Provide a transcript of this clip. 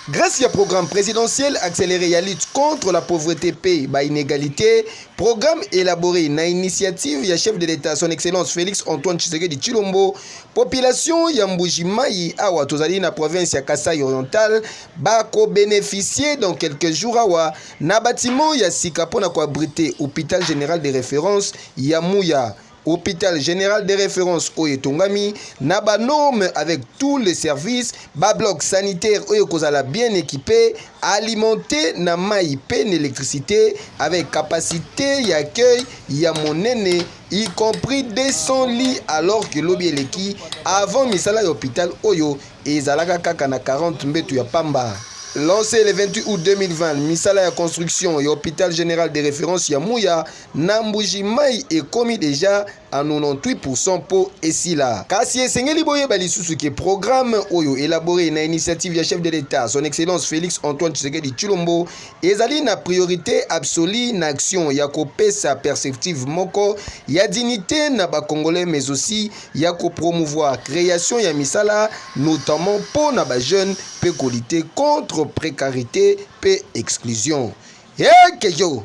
Grâce ya programme présidentiel accéléré ya lutte contre la pauvreté mpe ba inégalité, programme élaboré na initiative ya chef de l'État, Son Excellence Félix Antoine Tshisekedi Tshilombo, population ya Mbuji-Mayi, awa tozali na province ya Kasai Oriental, bakobénéficier dans quelques jours awa na bâtiment ya sika mpona koabriter hôpital général de référence ya Muya. Hôpital général de référence oyo etongami na banorme avec tous les services, babloc sanitaire oyo ekozala bien équipé, alimenté na mai mpe na électricité, avec capacité ya accueil ya monene, y compris 200 lits, alors que lobi eleki avant, misala ya hôpital oyo ezalaka kaka na 40 mbeto ya pamba. Lancé le 28 août 2020, misala ya construction ya hôpital général de référence ya Muya na Mbuji-Mayi ekomi déjà à 98% mpo esila. Kasi esengeli boyeba lisusu ke programme oyo élaboré na initiative ya chef de l'État, Son Excellence Félix Antoine Tshisekedi Tshilombo, ezali na priorité absolue na action ya kopesa perspective moko ya dignité na bacongolais, mais aussi ya kopromouvoir création ya misala, notamment mpo na bajeune, mpe kolutter contre précarité mpe exclusion. Ekeyo.